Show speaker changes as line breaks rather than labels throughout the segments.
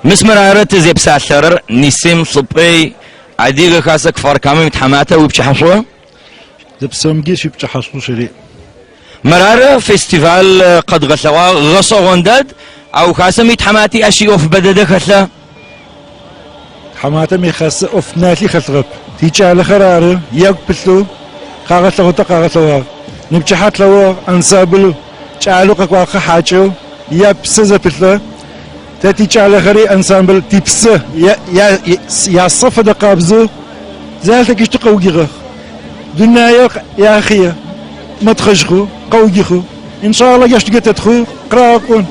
Мис мыр ары тызепсалъэрэр, Нисим Лӏыпӏей, Адыгэ Хасэ Кфар-Камэм итхьаматэ уипчыхьэшӏу.
Зэпсэумкӏи шъуипчыхьэшӏу щыриӏ.
Мыр ары фестиваль къэдгъэлъэгъуагъ, гъэшӏэгъон дэд, ау хасэм итхьамати ащ иӏоф бэдэдэ хэлъэ.
Тхьаматэм ихасэ ӏоф налъи хэлъыгъэп. Тикӏалэхэр ары, ягу пылъэу къагъэлъэгъотэ къагъэлъэгъуагъ. Ныпчыхьэ тлъэгъугъ ансамблэу кӏалэу къэкӏуагъэхэр хьакӏэу, япсэ зэпылъэ. Тэ тикӏалэхэри ансамбль типсэ ясэ фэдэ къабзэу зэралъэкӏыщтыр къэуджыгъэх. Дунаир яхые мэтхъэжьхэу, къэуджыхэу, иншалла джащ тыгэтэтхэу къырагъэкӏон.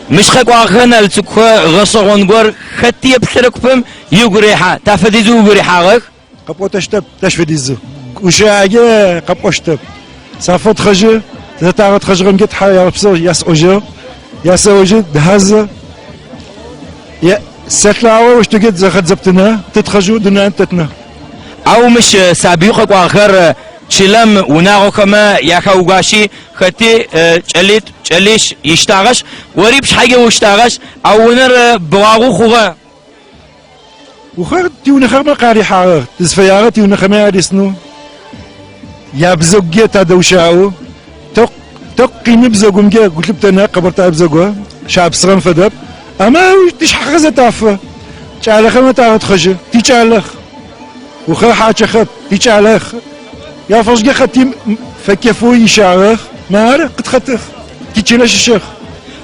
Мыщ къэкӏуагъэхэ нал цӏыкӏухэр гъэшӏэгъон гор хэти еплъырэ купым игу рехьа, тафэдизэу угу рихьагъэх.
Къэпӏотэщтэп тэщ фэдизэу. Гущыӏэкӏэ къэпӏощтэп. Сафэтхъэжьы, зэтагъэтхъэжьыгъэмкӏэ Тхьэ ягъэпсэу ясӏожьыгъ. Ясэӏожьы, дыхьэзы. Сэлъагъо ощтыгет зэхэдзэптынэ, тытхъэжьэу дунаим тэтынэ.
Ау мыщ сабыеу къэкӏуагъэхэр чылэм унагъохэмэ яхаугуащи, хэти кӏэлитӏу, кӏэлищ иштагъэшъ, ори пшъхьэкӏэ уштагъэшъ, ау унэр бгъуагъэу хъугъэ.
Ухэр тиунэхэмэ къарихьагъэх, тызфэягъэ тиунэхэмэ арисынэу, ябзэгукӏэ тадэущыӏэу, тэкъу къины бзэгумкӏэ гу лъыптэнэ къэбэртае бзэгу шапсыгъэм фэдэп, амэ тишъхьэхэр зэтафэ, кӏалэхэмэ тагъэтхъэжьы, тикӏалэх, ухэр хьакӏэхэп, тикӏалэх, яфэшӏкӏэ хэти фэкӏэфэу ищагъэх, мары къытхэтых, тичылэ щыщых.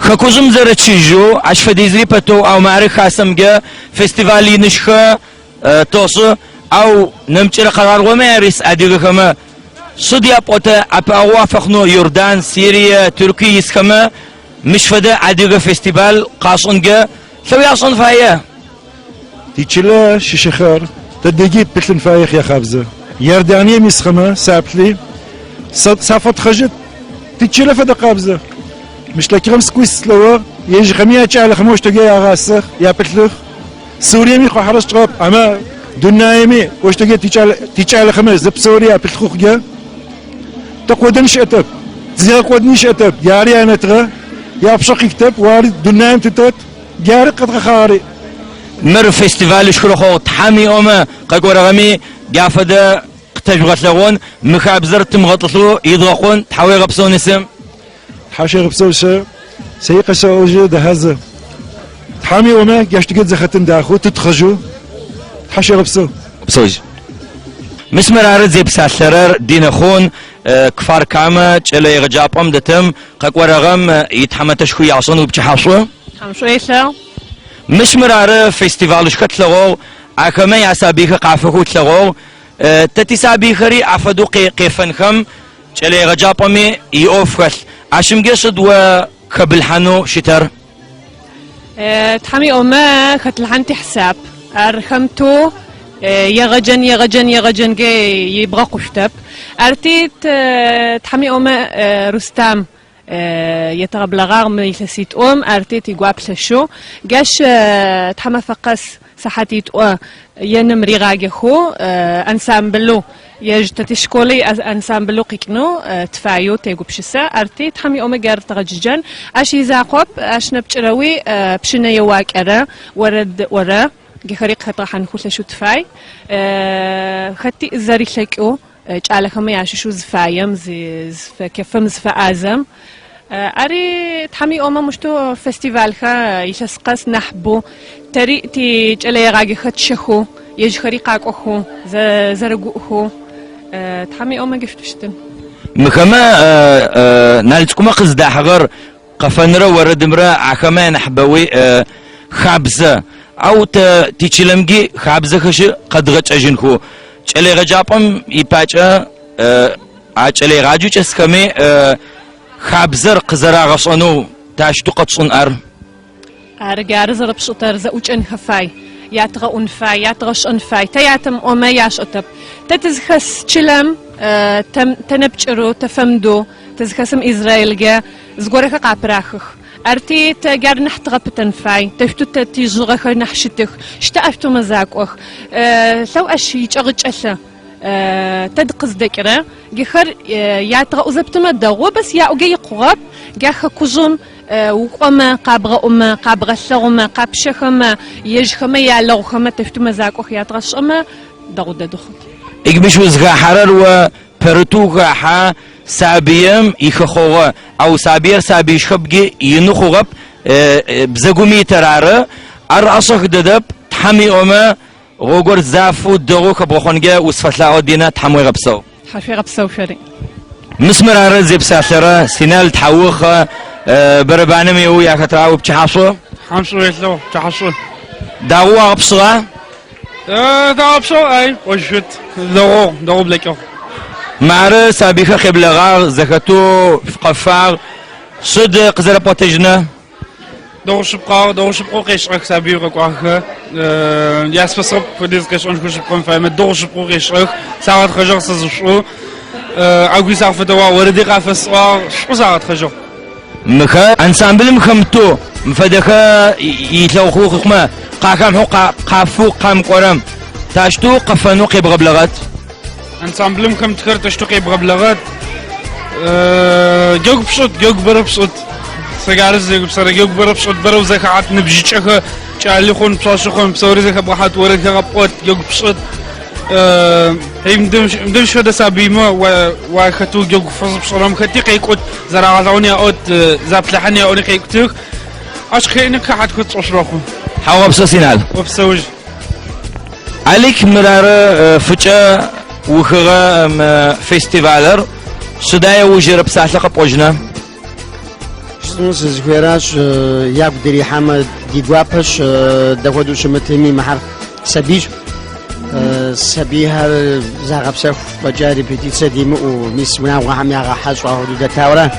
Хэкужъым зэрэчыжьэу, ащ фэдизри пэтэу, ау мары хасэмкӏэ фестиваль инышхэ тэшӏы, ау нэмыкӏырэ къэралыгъомэ ярыс адыгэхэмэ шъыд япӏотэ ӏэпыӏэгъу афэхъунэу Иордан, Сирие, Тыркуе исхэмэ мыщ фэдэ адыгэ фестиваль къашӏынкӏэ лъэу яшӏэн фае.
Тичылэ щыщыхэр тыдэкӏи пылъын фаех яхабзэ. Иорданием исхэмэ саплъи, сафэтхъэжьы тичылэ фэдэ къабзэ. Мыщ лъэкӏыгъэм сыкӏуи слъэгъугъ, ежьхэми якӏалэхэми ощтэгу ягъасэх, япылъых. Суриеми къохьэрэ сшӏыгъэп, амэ дунаими ощтэгу тикӏалэхэмэ зэпсэури япылъ хъухъукӏэ тэкъодэн щыӏэтэп, тызигъэкӏодыни щыӏэтэп. Яри янэтыгъэ, япшъэ къиктэп, уари дунаим тытэт. Джары къэдгъэхъагъэри.
Мыр фестивалышхо хъугъ, Тхьэм иӏомэ, къэкӏорэгъэми джа фэдэ къытэжъугъэлъэгъун, мы хабзэр тымыгъэтӏылъэу идгъэкъун, тхьауегъэпсэу Нысым.
Тхьэ щегъэпсэу сэ, сэри къэсэӏожьы дэхьазы. Тхьэм иӏомэ, джащ тыгэт зэхэтын дахэу, тытхъэжьэу, Тхьэ щегъэпсэу.
Псэужь. Мис мыр ары зепсалъэрэр Динэхъун, Кфар-Камэ кӏэлэегъэджапӏэм дэтым къэкӏорэгъэм итхьамэтэшхуи яшӏэн уипчыхьашӏу.
Тхьэм шӏу елъэгъу.
Мыщ мыр ары фестивалышхо тлъэгъугъ, ахэмэ ясабыйхэр къафэхэу тлъэгъугъ. Тэ тисабыйхэри афэдэу къефэнхэм кӏэлэегъэджапӏэми иӏоф хэлъ. Ащымкӏэ шъыд о хэбылъхьанэу щытэр?
Тхьэм иӏомэ, хэтлъхьан тихьисап. Ар хэмытэу егъэджэн, егъэджэн, егъэджэнкӏэ ибгъэкъущтэп. Арти, Тхьэм иӏомэ, Рустам етэгъэблэгъагъ мы илъэситӏум, арти тигуап лъэшэу. Джащ тхьамафэ къэс сыхьатитӏо еным ригъаджэхэу ансамблэу, ежь тэ тишколэ иансамблэу къикӏынэу тыфаеу тегупшысэ. Арти Тхьэм иӏомэ джар тыгъэджыджэн. Ащ изакъоп, ащ нэпкӏырэуи пщынэ еуакӏэрэ орэд ӏорэ джыхэри къыхэдгъэхьанхэу лъэшэу тыфай. Хэти зэрилъэкӏэу Кӏалэхэмэ ящыщэу зыфаем, зыфэкефым, зыфэӏазэм. Ари Тхьэм иӏомэ мыщтэу фестивальхэр илъэс къэс нахь бэу тэри тикӏэлэегъаджэхэр тщэхэу, ежьхэри къакӏохэу, зэрэгуӏхэу Тхьэм иӏомэ джащтэу щытын.
Мыхэмэ нал цӏыкӏумэ къыздахьыгъэр къэфэнрэ орэдымрэ ахэмэ янахьыбэуи хабзэ. Ау тэ тичылэмги хабзэхэшъы къэдгъэкӏэжьынхэу. Кӏэлэегъэджапӏэм ипакӏэ а кӏэлэегъаджэу кӏэсхэми хабзэр къызэрагъэшӏэнэу тащтэу къэтшӏын ар.
Ары, джары зэрэпшӏытэр, зэӏукӏэнхэ фай, ятгъэӏун фай, ятгъэшӏэн фай. Тэ ятымыӏомэ яшӏэтэп. Тэ тызхэс чылэм тэ нэпкӏырэу, тэ фэмыдэу, тызхэсым Израилкӏэ зыгорэхэр къапырахых. Арти, тэ джар нахь тыгъэпытэн фай, тэшъуту тэ тижъыгъэхэр нахь щытых, щтэ ӏэшъутэу мэзакӏох. Лъэу ащ икӏэгъыкӏэлъы тэ дыкъыздэкӏырэ джыхэр ятыгъэӏузэптымэ дэгъу, бэс яӏугэ икъугъэп, джа хэкужъым. Укӏомэ, къабгъэӏумэ, къабгъэлъэгъумэ, къапщэхэмэ, ежьхэмэ ялэгъухэмэ тэшъуту мэзакӏох ятгъэшӏэмэ, дэгъу дэдэу хъут.
Иджы мыщ узыхахьэрэр о пэрытэу ухахьэ сабыем ихэхъогъэ, ау сабыер сабыишхэп джы ины хъугъэп, бзэгум итэр ары. Ар ӏэшӏэх дэдэп, Тхьэм иӏомэ, гъогур зафэу, дэгъоу хэбгъэхъонкӏэ усфэлъаӏо, Динэ, Тхьэм уегъэпсэу.
Тхьашъуегъэпсэу шъори.
Мыс мыр ары зепсалъэрэ Синал тхьаух, бэрэбаным еу яхэтра упчыхьашъу.
Тхьэм шӏу елъэгъу, пчыхьашъу.
Дагъоу агъэпсыгъа?
Дагъэпсыгъ, ай, ожьышъут. Дэгъугъ, дэгъоу блэкӏыгъ.
Мары сабыйхэр къеблэгъагъ, зэхэтэу шъукъэфагъ. Шъыд къызэрэпӏотэжьына?
Дэгъу шъыпкъагъ, дэгъу шъыпкъэу къешӏэх сабыеу къэкӏуагъэхэр. Яспэсыгъэп фэдиз къешӏэнхэу шъыпкъэм фаемэ, дэгъу шъыпкъэу къешӏэх. Сагъэтхъэжьыгъ сэ зышӏу. Агуи сакъыфэдэуагъ, орэди къафэсӏуагъ, шӏу сагъэтхъэжьыгъ.
Мыхэр ансамблым хэмытэу, мыфэдэхэ илъэгъухэу хъумэ, къахэмыхьэу къафэу къамыкӏорэм, тащтэу къэфэнэу къебгъэблэгъэт?
Ансамблым хэмытхэр тэщтэу къебгъэблэгъэт? Джэгу пшӏыт, джэгу бэрэ пшӏыт. Сэ ары сызегупсэрэ, джэгу бэрэ пшӏыт, бэрэ узэхахьат, ныбжьыкӏэхэр, кӏали хъун, пшъашъэ хъун, псэури зэхэбгъэхьат, орэд хэгъэпӏот, джэгу пшӏыт. Мыдэм мыщ фэдэ сабыймэ уахэтэу джэгу фэзыпшӏырэм хэти къекӏут, зэрагъэлъэгъун яӏот, заплъыхьан яӏони къекӏутых. Ащ къыхэкӏыни къыхахьатхэу тшӏошъ мэхъу.
Тхьаугъэпсэу, Синал.
Опсэужь.
Алик мыр ары фыкӏэ ухыгъэ мы фестивалыр. Сыда ыужырэ псалъэ къэпӏожьына?
Жысӏэну сызыхуейращ, ягу дырихьамэ ди гуапэщ, дапхуэдэу щымытми, мыхьэр сабийщ. Сабийхэр загъэпсэху фӏэкӏа репетицэ димыӏэу, мис унагъуэхэм ягъэхьэщӏэ хуэдэу дэтауэрэ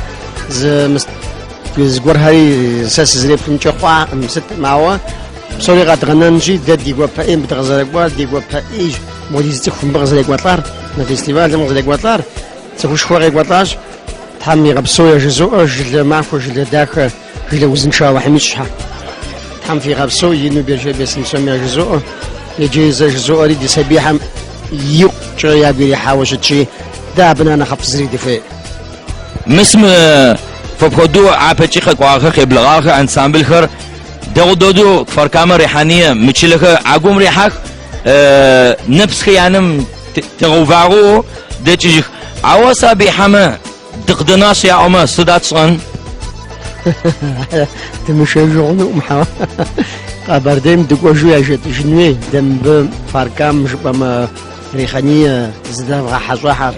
зы зыгуэрхэри сэ сызэреплъымкӏэ хъуакъым, сытым, ауэ псори къэдгъэнэнщи, дэ ди гуапэ ӏей мыбы дыкъызэрыкӏуар, ди гуапэ ӏейщ мыпхуэдиз цӏыху мыбы къызэрекӏуэлӏар, мы фестивалым къызэрекӏуэлӏар, цӏыхушхуэ къекӏуэлӏащ. Тхьэм игъэпсэу яжызоӏэ, жылэ махуэ, жылэ дахэ, жылэ узыншэ Алыхьым ищӏ щхьэ. Тхьэм фигъэпсэу, ину Беэршебэ исым псоми яжызоӏэ. Иджыри зэ жызоӏэри ди сабийхэм икъукӏэ ягу ирихьауэ щытщи, дэ абы нэ нэхъыфӏ зыри дыхуейкъым.
Мыс мы фэпхуэдэу апэкӏи къэкӏуагъэхэр, къеблэгъагъэхэр, ансамблхэр дэгъу дэдэу Кфар-Камэ, Рихьание, мы чылэхэр агум рехьэх, нэпсхэр я нэм тегъэувагъэу дэкӏыжьых. Ауэ сабыйхьэмэ дыкъыдэнащ яӏомэ, сыда тшӏэн?
Дымышэжу хъунукъым, хьэуэ. Къэбэрдейм дыкӏуэжу яжетӏыжын хуей, дэ мыбы Кфар-Кам жыпӏэмэ, Рихьание зыдэвгъэхьэщӏахэр,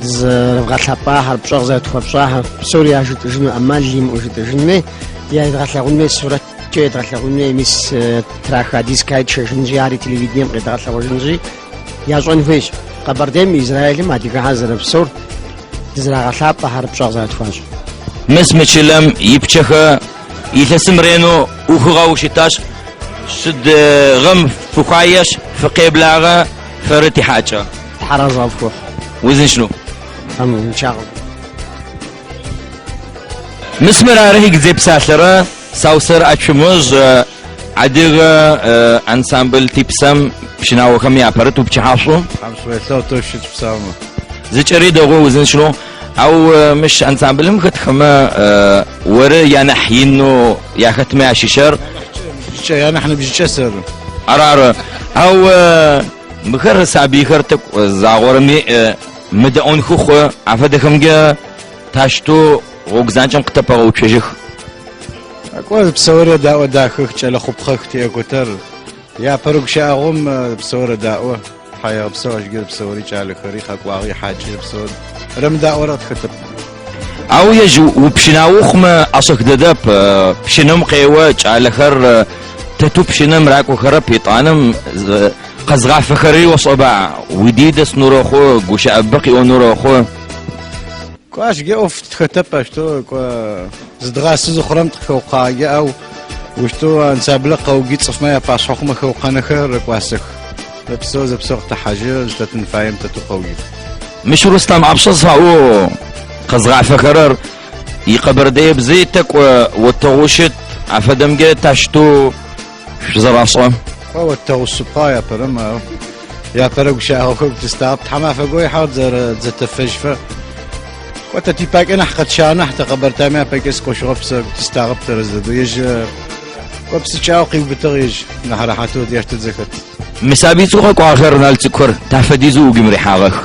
дызэрывгъэлъэпӏахэр, пщӏэ къызэрытхуэфщӏахэр, псори яжытӏыжыну ӏэмал имыӏэу жытӏыжын хуей, ядгъэлъэгъун хуей сурэткӏэ едгъэлъэгъун хуей, мис траха дискхэр тшэжынщи, ари телевидением къедгъэлъэгъужынщи, ящӏэн хуейщ. Къэбэрдейм, Израилым адыгэхэр зэрыпсэур, дызэрагъэлъапӏэхэр, пщӏэ къызэрытхуащӏыр.
Мыс мы чылэм ипчъэхэр илъэсым ренэу ӏухыгъэу щытащ. Сыд гъэм фыхуаещ, фыкъеблагъэ, фэры тихьакӏэ.
Тхьэр арэзы къыфхухъу.
Узыншэу.
Тхьэм узыншагъэ.
Мыс мыр ары зепсалъэрэ Саусэр Ацумыжъ адыгэ ансамбль Типсэм пщынаохэм япэрыт упчыхьашъу.
Тхьэм шӏу елъэгъу, тэу щыт псаумэ.
Зэкӏэри дэгъоу узыншэу. Ау мыщ ансамблым хэтхэмэ оры янахь инэу яхэтмэ ящыщэр.
Ныбжьыкӏэ, янахь ныбжьыкӏэ сэры.
Ары, ары. Ау мыхэр сабыйхэр тӏэкӏу загъорэми мыдэӏонхэу хъу. Афэдэхэмкӏэ тащтэу гъогу занкӏэм къытэпэгъэуцожьых.
Кӏо, псэур даӏо дахэх, кӏэлэ хъупхъэх тиӏэкӏотэр. Япэрэ гущыӏэгъум псэур даӏо. Тхьаегъэпсэу ащ псэури кӏалэхэри, къэкӏуагъи, хьакӏи псэур. Рэмыдаӏорэ къытхэтэп.
Ау ежь упщынауэ хъумэ ӏэшӏэх дэдэп. Пщынэм къео кӏалэхэр тэту пщынэм ракӏохэрэп, етӏанэм къэзгъафэхэри ошӏэба, уидей дэсынэу рэхъу, гущыӏэбэ къиӏонэу рэхъу.
Кӏо, ащкӏэ ӏоф тхэтэп ащтэу, кӏо, зыдгъасэ зыхъурэм тыкъыхэукъуагъэкӏэ, ау ущтэу ансамблэ къэуги цӏыфмэ япашъхьэ хъумэ хэукъэнэхэр рэкӏуасэх. Зэпсэу, зэпсэу къытэхьажьы, зытэтын фаем тэтэу къэуги.
Мыщ Руслъан ӏапшъэ зыфаӏоу къэзгъафэхэрэр икъэбэртэебзи тӏэкӏу отэгъоу щыт, афэдэмкӏэ тащтэу шъузэрашӏэ.
Кӏо, отэгъу шъыпкъэ япэрэм, ау япэрэ гущыӏэгъухэм тыстагъэп. Тхьамафэ горэ ихьау дзэтэфэжьфэ. Кӏо тэ типакӏэ нахь къэтщагъ нахь тэ къэбэртаемэ апэкӏэ сыкӏошъугъэп сэ тыстагъэп тэрэз дэдэу. Ежь кӏо псыкӏагъ къиубытыгъ ежь нахь рэхьатэу джащ тызэхэт.
Мы сабый цӏыкӏу къэкӏуагъэхэр нал цӏыкӏухэр тафэдизэу угу рихьагъэх.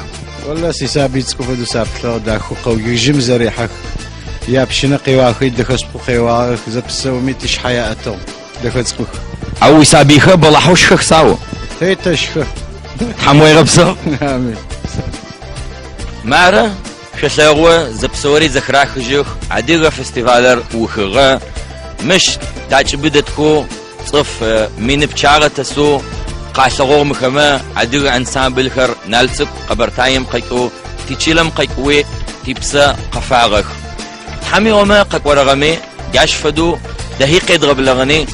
Олэ сисабый цӏыкӏу фэдэу саплъыгъ, дахэу къэуджых, жьым зэрехьэх. Япщынэ къеуахэи дэхэ шъыпкъэу къеуагъэх, зэпсэуми тишъхьэ яӏэтыгъ. Дэхэ цӏыкӏух.
Ау уисабыйхэр бэлахьэу шхэх сау.
Тэ тэшхэ.
Тхьэм уегъэпсэу.
Амин.
Мары, шъолъэгъу, зэпсэури зэхырахыжьых, адыгэ фестивалыр ухыгъэ. Мыщ такӏыбы дэтхэу цӏыф мины пчъагъэ тэсэу къалъэгъугъ мыхэмэ адыгэ ансамбльхэр Налцӏыкӏу, Къэбэртаем къэкӏоу, тичылэм къэкӏуи, типсэ къэфагъэх. Тхьэм иӏомэ, къэкӏорэгъэми, джащ фэдэу дэхи къедгъэблэгъэни,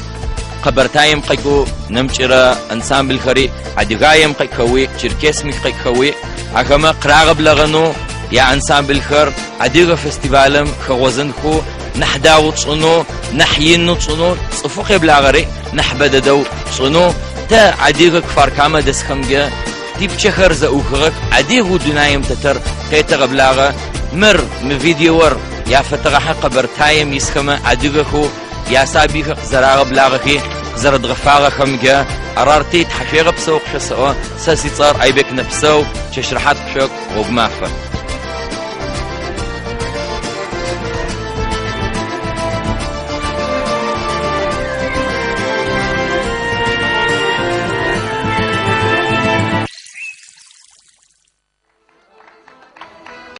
Къэбэртаем къэкӏоу нэмыкӏырэ ансамбльхэри Адыгаем къэкӏхэуи, Черкесми къэкӏхэуи, ахэмэ къырагъэблэгъэнэу яансамбльхэр адыгэ фестивалым хэгъозэнхэу, нахь дагъоу тшӏынэу, нахь инэу тшӏынэу, цӏыфэу къеблагъэри нахьыбэ дэдэу тшӏынэу, тэ адыгэ Кфар-Камэ дэсхэмкӏэ Типчъэхэр зэӏухыгъэх, адыгэу дунаим тэтэр къетэгъэблагъэ. Мыр, мы видеор, яфэтэгъэхьы Къэбэртаем исхэмэ адыгэхэу ясабыйхэр къызэрагъэблагъэхи къызэрэдгъэфагъэхэмкӏэ. Арарти, тхьашъуегъэпсэу къышъосэӏо, сэ сицӏэр Айбек Нэпсэу, чэщ рэхьат къышъокӏу, гъогу мафэ.